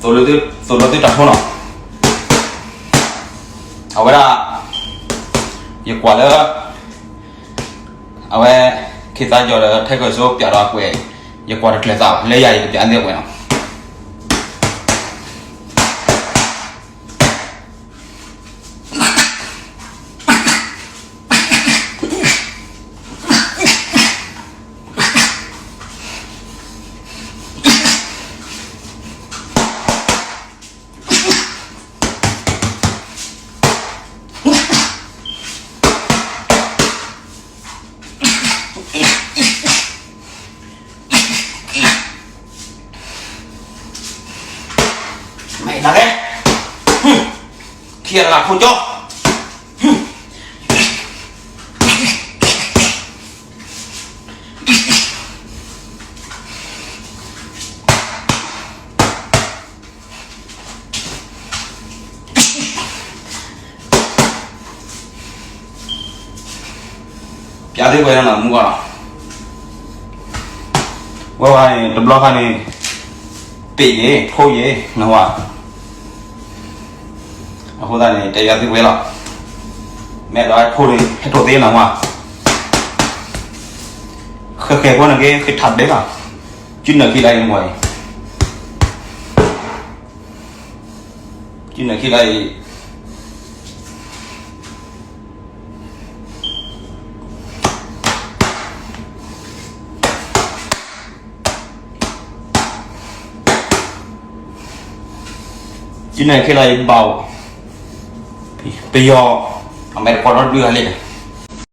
သိၣ်လိသုတၢ်ထိနီၤ, အဝဲဒၣ် ယကွၢ်လၢ အဝဲ ခ့သါယီၤဒီး ထဲကၢၢ်စိပၠးဒီးအကွဲး, ယကွၢ်တကျၢၤသးဘၣ်, လၢယၤယကပၠးန့ၢ်အကွဲးနီၤ. မ့ၢ်ဒၣ်လဲၣ်, ခံဂၤတဂၤဖိကၠီ, ပၠးသ့ဝဲနီၤ မူဂီၢ်နီၤ, ဝဲဝဲန့ၣ် တဘျီခါန့ၣ် ပ့ၢ်ယ့ၤ ထိယ့ၤ နဝဲ, အဃိသတးန့ၣ် တဲယၤသ့ဝဲလီၤ, မ့ၢ်ဒီးထိန့ၣ် ဟဲထိၣ်သ့နဝဲ, ဃဲဃဲဖိန့ၣ်က့ ဃ့ထးဘဲလီၤ, ကုနၢ်ခံလါအံၤမ့ၢ်အံၤ ကုနၢ်ခံလါအံၤ, ကုနၢ်ခံလါအံၤဘၣ်, ပယီၤ, အမဲာ်တပီၤဒီဒုးဂၤလံ,